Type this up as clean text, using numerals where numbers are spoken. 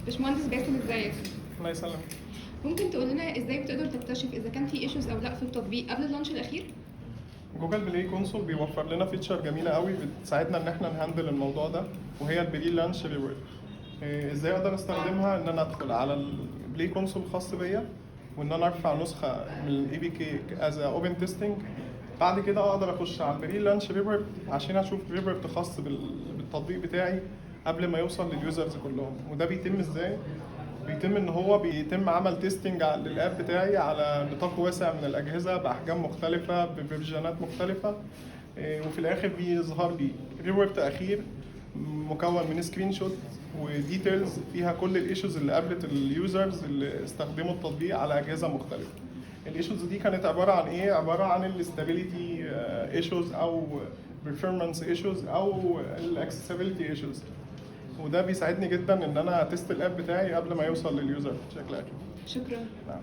باشمهندس باسم، ازيك؟ الله يسلمك. ممكن تقول لنا ازاي بتقدر تكتشف اذا كان في issues او لا في التطبيق قبل ال launch الاخير؟ Google Play Console بيوفر لنا feature جميلة قوي بتساعدنا ان احنا ن handle الموضوع ده، وهي ال pre-launch report. ازاي اقدر استخدمها؟ ان انا ادخل على ال Play Console الخاص بيا وان انا ارفع نسخه من ال APK as open testing. بعد كده اقدر اخش على ال pre-launch report عشان اشوف report خاص بالتطبيق بتاعي قبل ما يوصل لل users كلهم. وده بيتم ازاي؟ بيتم ان هو بيتم عمل testing لل app بتاعي على نطاق واسع من الاجهزه، باحجام مختلفه، ب version ات مختلفه، وفي الاخر بيظهر لي report اخير مكون من screenshot و details فيها كل ال issues اللي قابلت ال users اللي استخدموا التطبيق على اجهزة مختلفه. ال issues دي كانت عبارة عن ايه؟ عبارة عن ال stability issues او performance issues او ال accessibility issues، وده بيساعدني جدا ان انا test ال app بتاعي قبل ما يوصل لل user بشكل اكيد. شكرا. نعم.